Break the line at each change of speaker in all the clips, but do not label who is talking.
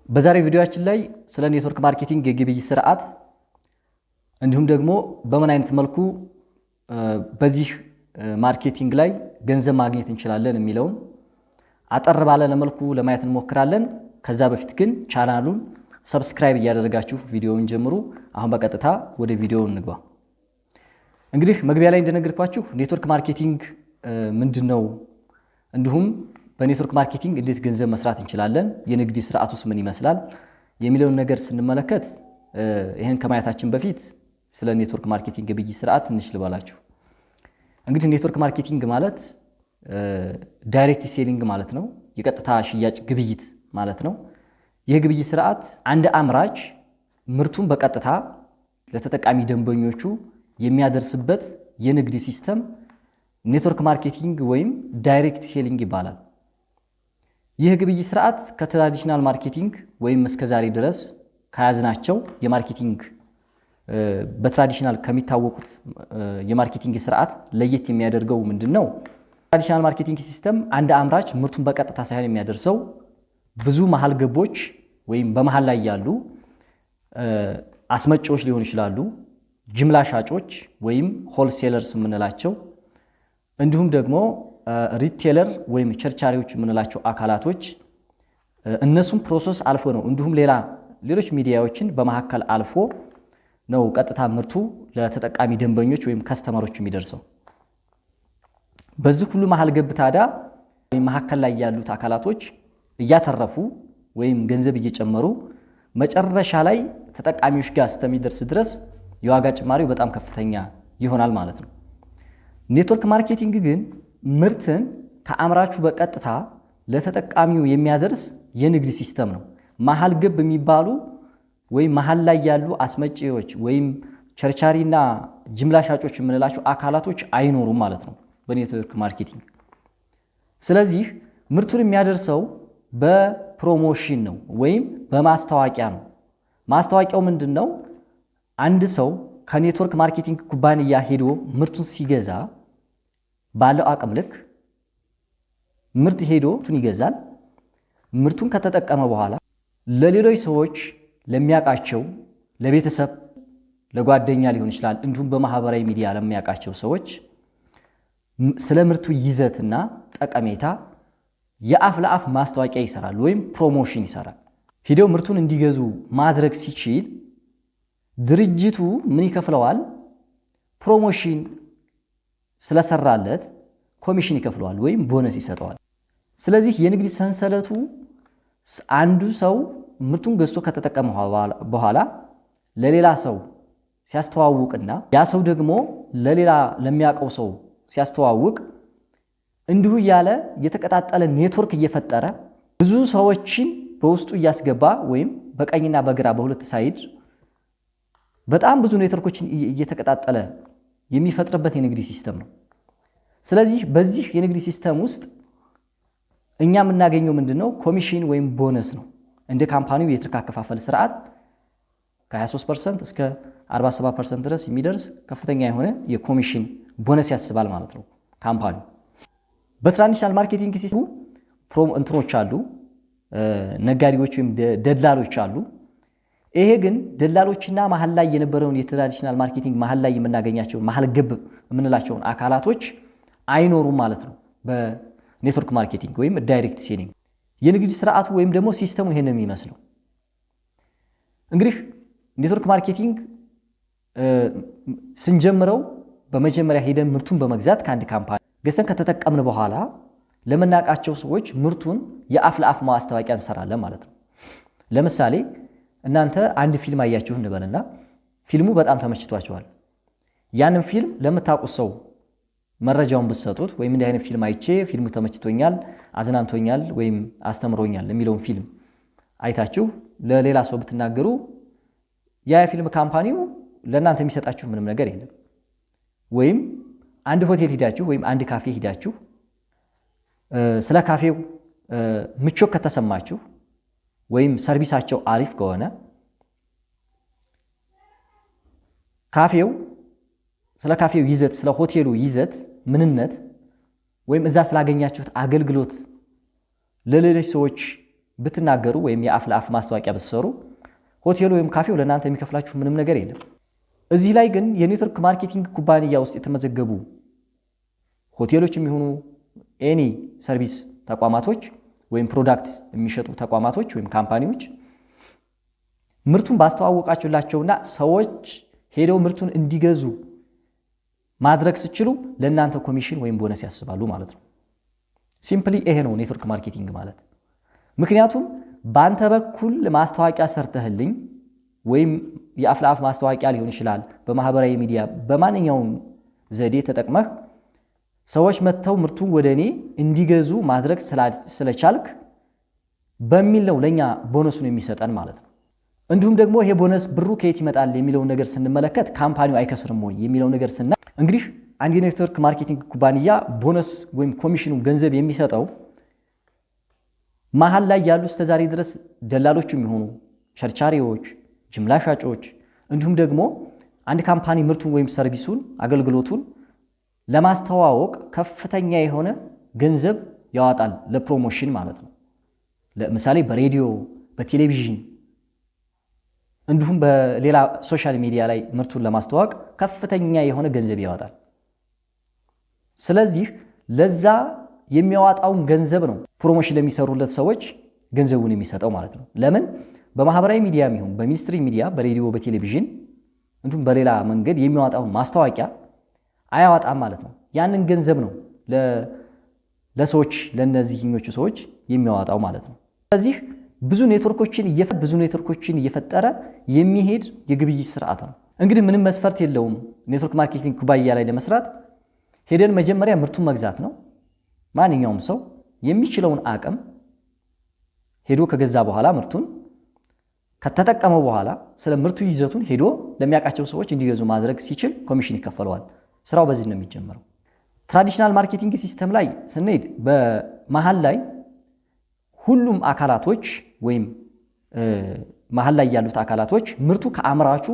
በዛሬው ቪዲዮአችን ላይ ስለ network marketing የግብይት ስርዓት እንዲሁም ደግሞ በምን አይነት መልኩ በዚህ marketing ላይ ገንዘብ ማግኘት እንችላለን የሚለውን አጠር ባለ መልኩ ለማየት እንሞክራለን። ከዛ በፊት ግን ቻናሉን subscribe እያደረጋችሁ ቪዲዮውን ጀምሩ። አሁን በቀጥታ ወደ ቪዲዮው እንግባ። እንግዲህ መግቢያ ላይ እንደነገርኳችሁ network marketing ምንድን ነው፣ እንዲሁም በ network marketing እንዴት ገንዘብ መስራት እንችላለን፣ የንግድ ስርዓቱስ ምን ይመስላል የሚለውን ነገር ስንመለከት ይህን ከማየታችን በፊት ስለ network marketing ግብይት ስርዓት ትንሽ ልበላችሁ። እንግዲህ network marketing ማለት direct selling ማለት ነው። የቀጥታ ሽያጭ ግብይት ማለት ነው። ይህ ግብይት ስርዓት አንድ አምራች ምርቱን በቀጥታ ለተጠቃሚ ደንበኞቹ የሚያደርስበት የንግድ system network marketing ወይም direct selling ይባላል። ይህ ግብይት ስርዓት ከ traditional marketing ወይም እስከዛሬ ድረስ ከያዝናቸው የ marketing በ traditional ከሚታወቁት የ marketing ስርዓት ለየት የሚያደርገው ምንድን ነው? Traditional marketing system አንድ አምራች ምርቱን በቀጥታ ሳይሆን የሚያደርሰው ብዙ መሀል ገቦች ወይም በመሀል ላይ ያሉ አስመጪዎች ሊሆኑ ይችላሉ፣ ጅምላ ሻጮች ወይም wholesalers የምንላቸው፣ እንዲሁም ደግሞ retailer ወይም ቸርቻሪዎች የምንላቸው አካላቶች እነሱም process አልፎ ነው፣ እንዲሁም ሌሎች ሚዲያዎችን በመካከል አልፎ ነው ቀጥታ ምርቱ ለተጠቃሚ ደንበኞች ወይም customer ኦች የሚደርሰው። በዚህ ሁሉ መሀል ገብ ታዲያ ወይም መካከል ላይ ያሉት አካላቶች እያተረፉ ወይም ገንዘብ እየጨመሩ መጨረሻ ላይ ተጠቃሚዎች ጋር እስከሚደርስ ድረስ የዋጋ ጭማሪው በጣም ከፍተኛ ይሆናል ማለት ነው። Network marketing ግን ምርትን ከአምራቹ በቀጥታ ለተጠቃሚው የሚያደርስ የንግድ system ነው። መሀል ገብ የሚባሉ ወይም መሀል ላይ ያሉ አስመጪዎች ወይም ቸርቻሪና ጅምላ ሻጮች የምንላቸው አካላቶች አይኖሩም ማለት ነው በ network marketing። ስለዚህ ምርቱን የሚያደርሰው በ promotion ነው ወይም በማስታወቂያ ነው። ማስታወቂያው ምንድን ነው? አንድ ሰው ከ network marketing ኩባንያ ሄዶ ምርቱን ሲገዛ ባለው አቅም ልክ ምርት ሄዶ ምርቱን ይገዛል። ምርቱን ከተጠቀመ በኋላ ለሌሎች ሰዎች፣ ለሚያውቃቸው፣ ለቤተሰብ፣ ለጓደኛ ሊሆን ይችላል፣ እንዲሁም በማህበራዊ ሚዲያ ለሚያውቃቸው ሰዎች ስለ ምርቱ ይዘትና ጠቀሜታ የአፍ ለአፍ ማስታወቂያ ይሰራል ወይም promotion ይሰራል። ሂደው ምርቱን እንዲገዙ ማድረግ ሲችል ድርጅቱ ምን ይከፍለዋል? Promotion ስለሰራለት ኮሚሽን ይከፍለዋል ወይም ቦነስ ይሰጠዋል። ስለዚህ የንግድ ሰንሰለቱ አንዱ ሰው ምርቱን ገዝቶ ከተጠቀመ በኋላ ለሌላ ሰው ሲያስተዋውቅና ያ ሰው ደግሞ ለሌላ ለሚያውቀው ሰው ሲያስተዋውቅ እንዲሁ እያለ የተቀጣጠለ ኔትወርክ እየፈጠረ ብዙ ሰዎችን በውስጡ እያስገባ ወይም በቀኝና በግራ በሁለት side በጣም ብዙ ኔትወርኮችን እየተቀጣጠለ የሚፈጥርበት የንግድ system ነው። ስለዚህ በዚህ የንግድ system ውስጥ እኛ የምናገኘው ምንድን ነው? ኮሚሽን ወይም ቦነስ ነው። እንደ company ው የትርፍ አከፋፈል ስርዓት ከ23% እስከ 47% ድረስ የሚደርስ ከፍተኛ የሆነ የ commission bonus ያስባል ማለት ነው company ው። በ traditional marketing system እንትኖች አሉ፣ ነጋዴዎች ወይም ደላሎች አሉ። ይሄ ግን ደላሎችና መሀል ላይ የነበረውን የ traditional marketing መሀል ላይ የምናገኛቸውን መሀል ገብ የምንላቸውን አካላቶች አይኖሩም ማለት ነው በ network marketing ወይም direct selling። የንግድ ስርዓቱ ወይም ደግሞ system ኡ ይሄን ነው የሚመስለው። እንግዲህ network marketing ስንጀምረው በመጀመሪያ ሄደን ምርቱን በመግዛት ከአንድ company ገዝተን ከተጠቀምን በኋላ ለምናውቃቸው ሰዎች ምርቱን የአፍ ለአፍ ማስታወቂያ እንሰራለን ማለት ነው። ለምሳሌ እናንተ አንድ ፊልም አያችሁ እንበልና ፊልሙ በጣም ተመችቷችኋል። ያንን ፊልም ለምታውቁት ሰው መረጃውን ብትሰጡት ወይም እንዲህ አይነት ፊልም አይቼ ፊልሙ ተመችቶኛል፣ አዝናንቶኛል ወይም አስተምሮኛል የሚለውን ፊልም አይታችሁ ለሌላ ሰው ብትናገሩ ያ የፊልም company ው ለእናንተ የሚሰጣችሁ ምንም ነገር የለም። ወይም አንድ ሆቴል ሂዳችሁ ወይም አንድ ካፌ ሂዳችሁ ስለ ካፌው ምቾት ከተሰማችሁ ወይም service ኣቸው አሪፍ ከሆነ ካፌው ስለ ካፌው ይዘት፣ ስለ ሆቴሉ ይዘት ምንነት ወይም እዛ ስላገኛችሁት አገልግሎት ለሌሎች ሰዎች ብትናገሩ ወይም የአፍ ለአፍ ማስታወቂያ ብትሰሩ ሆቴሉ ወይም ካፌው ለእናንተ የሚከፍላችሁ ምንም ነገር የለም። እዚህ ላይ ግን የ network marketing ኩባንያ ውስጥ የተመዘገቡ ሆቴሎች የሚሆኑ any service ተቋማቶች ወይም product የሚሸጡ ተቋማቶች ወይም company ዎች ምርቱን ባስተዋወቃችሁላቸውና ሰዎች ሄደው ምርቱን እንዲገዙ ማድረግ ስትችሉ ለእናንተ ኮሚሽን ወይም ቦነስ ያስባሉ ማለት ነው። Simply ይሄ ነው network marketing ማለት። ምክንያቱም በአንተ በኩል ማስታወቂያ ሰርተህልኝ ወይም የአፍ ለአፍ ማስታወቂያ ሊሆን ይችላል፣ በማህበራዊ ሚዲያ በማንኛውም ዘዴ ተጠቅመህ ሰዎች መጥተው ምርቱን ወደ እኔ እንዲገዙ ማድረግ ስለቻልክ በሚል ነው ለእኛ ቦነሱን የሚሰጠን ማለት ነው። እንዲሁም ደግሞ ይሄ ቦነስ ብሩ ከየት ይመጣል የሚለውን ነገር ስንመለከት company ው አይከስርም ወይ የሚለው ነገር ስና እንግዲህ አንድ የ network marketing ኩባንያ ቦነስ ወይም ኮሚሽኑ ገንዘብ የሚሰጠው መሀል ላይ ያሉ እስከዛሬ ድረስ ደላሎች የሚሆኑ ቸርቻሪዎች፣ ጅምላ ሻጮች እንዲሁም ደግሞ አንድ company ምርቱን ወይም service ኡን አገልግሎቱን ለማስተዋወቅ ከፍተኛ የሆነ ገንዘብ ያወጣል ለ promotion ማለት ነው። ለምሳሌ በሬዲዮ፣ በቴሌቪዥን እንዲሁም በሌላ social media ላይ ምርቱን ለማስተዋወቅ ከፍተኛ የሆነ ገንዘብ ያወጣል። ስለዚህ ለዛ የሚያወጣውን ገንዘብ ነው promotion ለሚሰሩለት ሰዎች ገንዘቡን የሚሰጠው ማለት ነው። ለምን በማህበራዊ ሚዲያ ይሁን በ mainstream media፣ በሬዲዮ፣ በቴሌቪዥን እንዲሁም በሌላ መንገድ የሚያወጣውን ማስታወቂያ አያወጣም ማለት ነው። ያንን ገንዘብ ነው ለሰዎች ለእነዚህኞቹ ሰዎች የሚያወጣው ማለት ነው። ስለዚህ ብዙ ኔትወርኮችን እየፈጠረ የሚሄድ የግብይት ስርዓት ነው። እንግዲህ ምንም መስፈርት የለውም። Network marketing ኩባንያ ላይ ለመስራት ሄደን መጀመሪያ ምርቱን መግዛት ነው። ማንኛውም ሰው የሚችለውን አቅም ሄዶ ከገዛ በኋላ፣ ምርቱን ከተጠቀመው በኋላ፣ ስለ ምርቱ ይዘቱን ሄዶ ለሚያውቃቸው ሰዎች እንዲገዙ ማድረግ ሲችል ኮሚሽን ይከፈለዋል። ስራው በዚህ ነው የሚጀምረው። Traditional marketing system ላይ ስንሄድ በመሀል ላይ ሁሉም አካላቶች ወይም መሀል ላይ ያሉት አካላቶች ምርቱ ከአምራቹ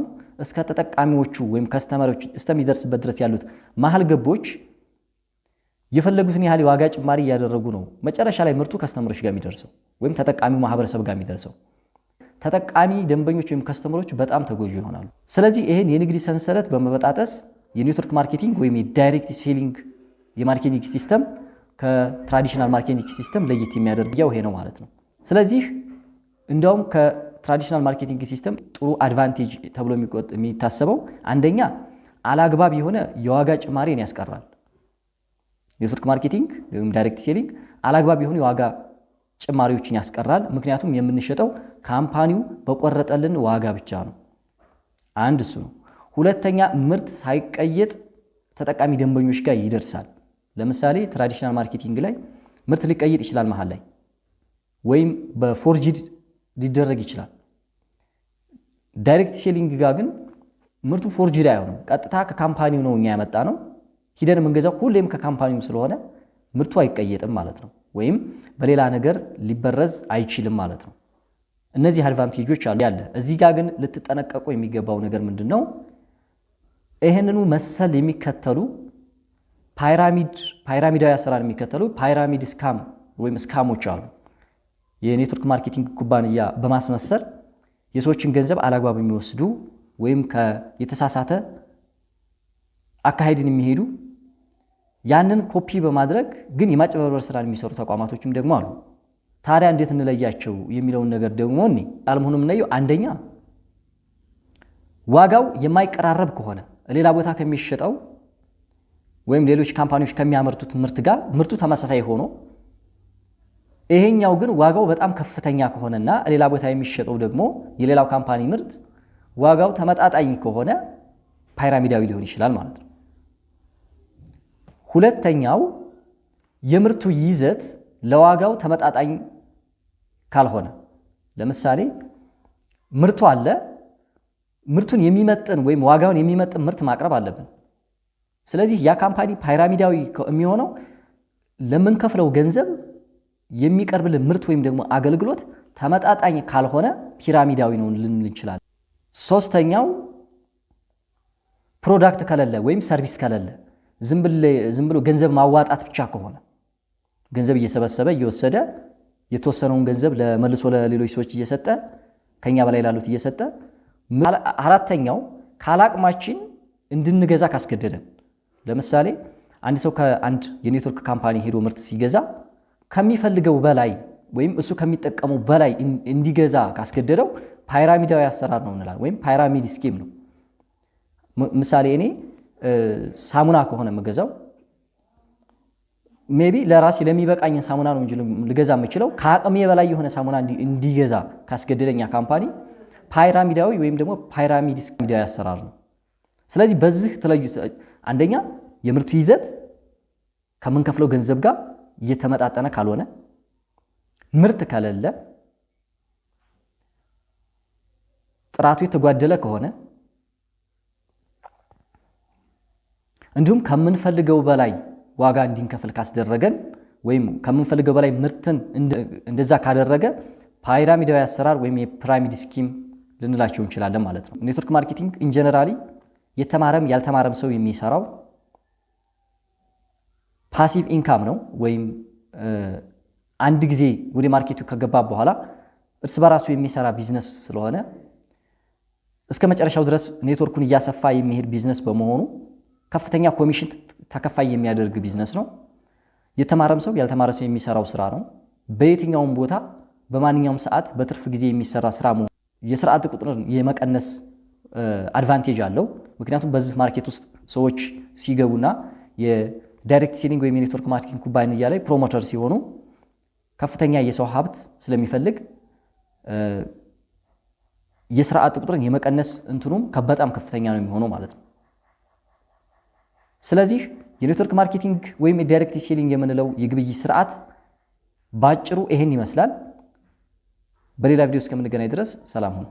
እስከ ተጠቃሚዎቹ ወይም customer ኦች እስከሚደርስበት ድረስ ያሉት መሀል ገቦች የፈለጉትን ያህል የዋጋ ጭማሪ እያደረጉ ነው መጨረሻ ላይ ምርቱ customer ኦች ጋር የሚደርሰው ወይም ተጠቃሚው ማህበረሰብ ጋር የሚደርሰው። ተጠቃሚ ደንበኞች ወይም customer ኦች በጣም ተጎጂ ይሆናሉ። ስለዚህ ይህን የንግድ ሰንሰለት በመበጣጠስ የ network marketing ወይም የ direct selling የ marketing system ከ traditional marketing system ለየት የሚያደርገው ይሄ ነው ማለት ነው። ስለዚህ እንዲያውም ከ traditional marketing system ጥሩ advantage ተብሎ የሚታሰበው አንደኛ አላግባብ የሆነ የዋጋ ጭማሪን ያስቀራል። Network marketing ወይም direct selling አላግባብ የሆኑ የዋጋ ጭማሪዎችን ያስቀራል። ምክንያቱም የምንሸጠው company ው በቆረጠልን ዋጋ ብቻ ነው። አንድ እሱ ነው። ሁለተኛ ምርት ሳይቀየጥ ተጠቃሚ ደንበኞች ጋር ይደርሳል። ለምሳሌ traditional marketing ላይ ምርት ሊቀየጥ ይችላል መሀል ላይ ወይም በ forged ሊደረግ ይችላል። Direct selling ጋር ግን ምርቱ forged አይሆንም። ቀጥታ ከ company ው ነው እኛ ያመጣነው። ሂደን የምንገዛው ሁሌም ከ company ው ስለሆነ ምርቱ አይቀየጥም ማለት ነው፣ ወይም በሌላ ነገር ሊበረዝ አይችልም ማለት ነው። እነዚህ advantage ኦች አሉ ያለ። እዚህ ጋር ግን ልትጠነቀቁ የሚገባው ነገር ምንድን ነው? ይህንኑ መሰል የሚከተሉ ፓይራሚዳዊ አሰራር የሚከተሉ pyramid scam ወይም scam ኦች አሉ። የ network marketing ኩባንያ በማስመሰል የሰዎችን ገንዘብ አላግባብ የሚወስዱ ወይም የተሳሳተ አካሄድን የሚሄዱ፣ ያንን ኮፒ በማድረግ ግን የማጭበርበር ስራ የሚሰሩ ተቋማቶችም ደግሞ አሉ። ታዲያ እንዴት እንለያቸው የሚለውን ነገር ደግሞ እኔ አለመሆኑ የምናየው አንደኛ ዋጋው የማይቀራረብ ከሆነ፣ ሌላ ቦታ ከሚሸጠው ወይም ሌሎች company ዎች ከሚያመርቱት ምርት ጋር ምርቱ ተመሳሳይ ሆኖ ይሄኛው ግን ዋጋው በጣም ከፍተኛ ከሆነና ሌላ ቦታ የሚሸጠው ደግሞ የሌላው company ምርት ዋጋው ተመጣጣኝ ከሆነ ፓይራሚዳዊ ሊሆን ይችላል ማለት ነው። ሁለተኛው የምርቱ ይዘት ለዋጋው ተመጣጣኝ ካልሆነ፣ ለምሳሌ ምርቱ አለ፣ ምርቱን የሚመጥን ወይም ዋጋውን የሚመጥን ምርት ማቅረብ አለብን። ስለዚህ ያ company ፓይራሚዳዊ የሚሆነው ለምንከፍለው ገንዘብ የሚቀርብልን ምርት ወይም ደግሞ አገልግሎት ተመጣጣኝ ካልሆነ ፒራሚዳዊ ነው ልንል እንችላለን። ሶስተኛው product ከሌለ ወይም service ከሌለ፣ ዝም ብሎ ገንዘብ ማዋጣት ብቻ ከሆነ፣ ገንዘብ እየሰበሰበ እየወሰደ የተወሰነውን ገንዘብ ለመልሶ ለሌሎች ሰዎች እየሰጠ፣ ከኛ በላይ ላሉት እየሰጠ። አራተኛው ካላቅማችን እንድንገዛ ካስገደደን፣ ለምሳሌ አንድ ሰው ከአንድ የ network company ሄዶ ምርት ሲገዛ ከሚፈልገው በላይ ወይም እሱ ከሚጠቀመው በላይ እንዲገዛ ካስገደደው ፓይራሚዳዊ አሰራር ነው እንላለን፣ ወይም pyramid scheme ነው። ምሳሌ እኔ ሳሙና ከሆነ የምገዛው maybe ለራሴ ለሚበቃኝ ሳሙና ነው እንጂ ልገዛ የምችለው፣ ከአቅሜ በላይ የሆነ ሳሙና እንዲገዛ ካስገደደኝ company ፓይራሚዳዊ ወይም ደግሞ pyramid scheme አሰራር ነው። ስለዚህ በዚህ ትለዩት። አንደኛ የምርቱ ይዘት ከምንከፍለው ገንዘብ ጋር እየተመጣጠነ ካልሆነ፣ ምርት ከሌለ፣ ጥራቱ የተጓደለ ከሆነ፣ እንዲሁም ከምንፈልገው በላይ ዋጋ እንድንከፍል ካስደረገን ወይም ከምንፈልገው በላይ ምርትን እንደዛ ካደረገ ፓይራሚዳዊ አሰራር ወይም የ pyramid scheme ልንላቸው እንችላለን ማለት ነው። Network marketing in generally የተማረም ያልተማረም ሰው የሚሰራው passive income ነው፣ ወይም አንድ ጊዜ ወደ market ኡ ከገባ በኋላ እርስ በራሱ የሚሰራ ቢዝነስ ስለሆነ፣ እስከ መጨረሻው ድረስ ኔትወርኩን እያሰፋ የሚሄድ ቢዝነስ በመሆኑ ከፍተኛ ኮሚሽን ተከፋይ የሚያደርግ ቢዝነስ ነው። የተማረም ሰው ያልተማረ ሰው የሚሰራው ስራ ነው። በየትኛውም ቦታ በማንኛውም ሰዓት በትርፍ ጊዜ የሚሰራ ስራ መሆኑ የስራ አጥ ቁጥርን የመቀነስ advantage አለው። ምክንያቱም በዚህ market ውስጥ ሰዎች ሲገቡና የ direct selling ወይም የ network marketing ኩባንያ ላይ promoter ሲሆኑ ከፍተኛ የሰው ሀብት ስለሚፈልግ የስራ አጥ ቁጥርን የመቀነስ እንትኑም በጣም ከፍተኛ ነው የሚሆነው ማለት ነው። ስለዚህ የ network marketing ወይም የ direct selling የምንለው የግብይት ስርዓት ባጭሩ ይሄን ይመስላል። በሌላ ቪዲዮ እስከምንገናኝ ድረስ ሰላም ሁኑ።